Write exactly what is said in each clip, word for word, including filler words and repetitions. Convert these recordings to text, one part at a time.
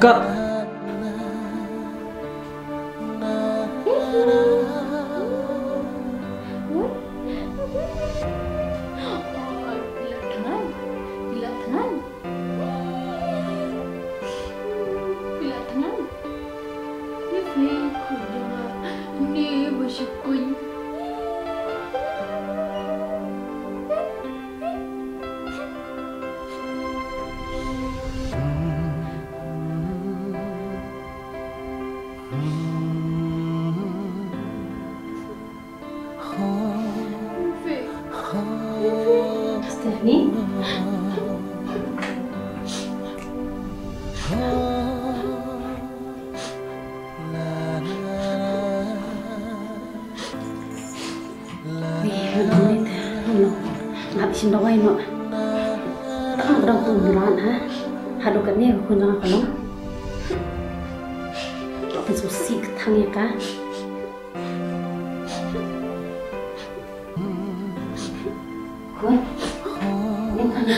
Cut. Stephanie. Ni, ni, ni, ni, no. Ngap shin dawai no. Tang dang tu mulan ha. Haduh kat ni aku nang kalau. Aku susi ketang ya ka. Khun. Ni kan.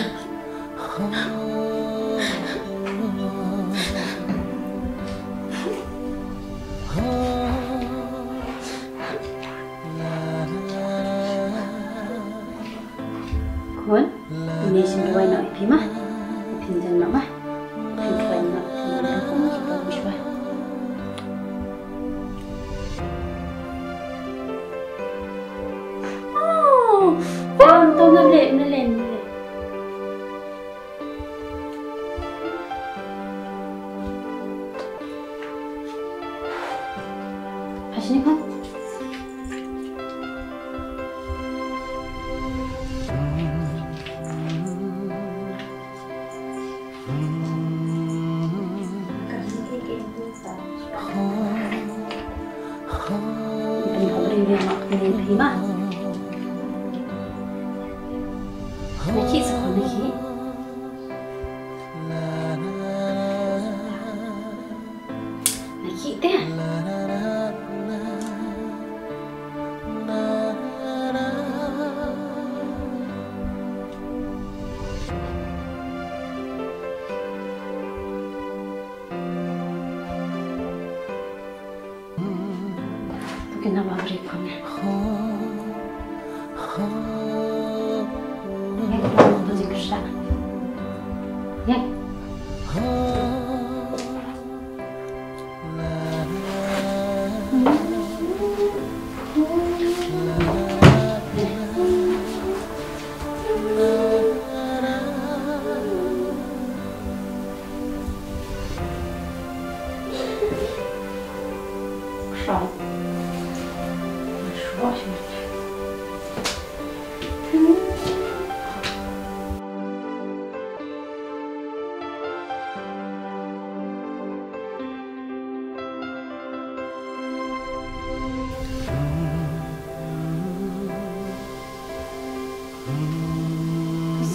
Khun, ine shin duwai noh ïa phi ma. Phin jan noh ma. Phin duwai noh, phin jan noh, phin duwai noh. Oh, oh, to, na leh, na leh, na leh. Hasini kan? Pynhap ring ïa mak pynïeng phi ma. Na khih sa khun na khih. Na khih te.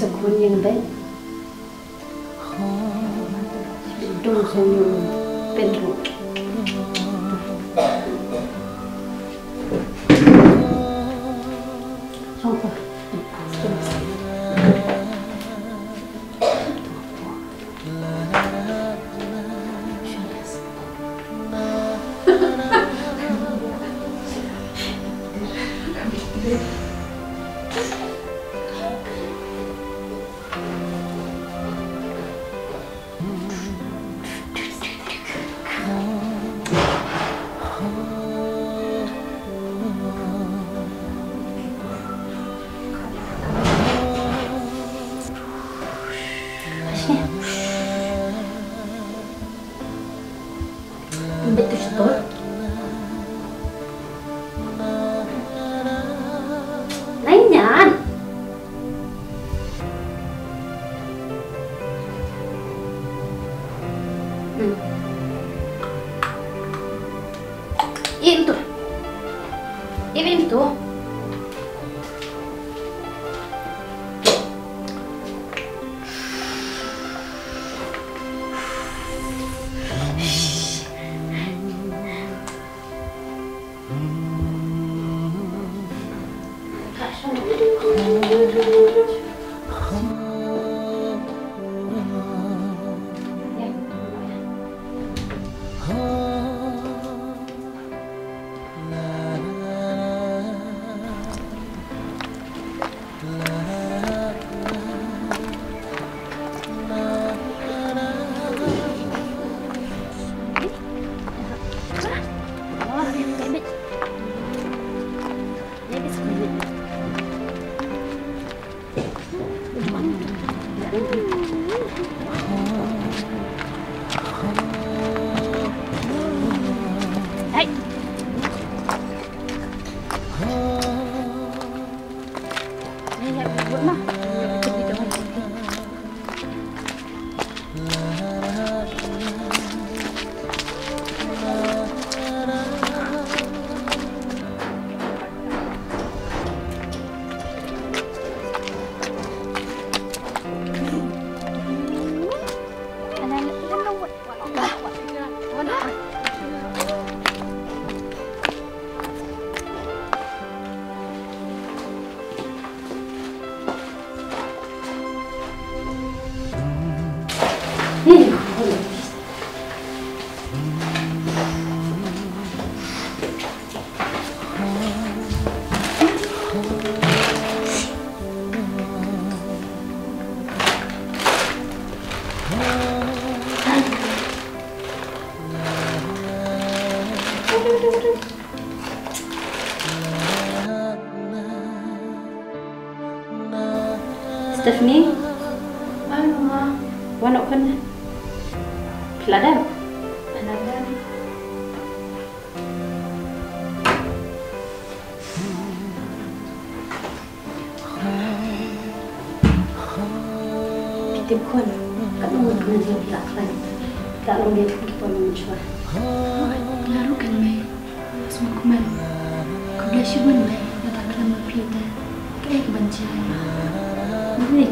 Sa khun ïeng bad. Dong sa ïeng pen ruh. Song ko. Betul betul. Lain nyan. Hmm. Im tu. Im, im tu. Ni? Ai, Mama. Wan noh khun. Phi la dep? Phi la dep? Phi tip khun, katno ngut khynnah jong phi la khlaiñ, la long de ki por mynshuwa. Nga ruh kan mei, sngewkmen. Khublei shibun mei, lada khlem da phi te, kaei kaban jia ïa nga. Mei,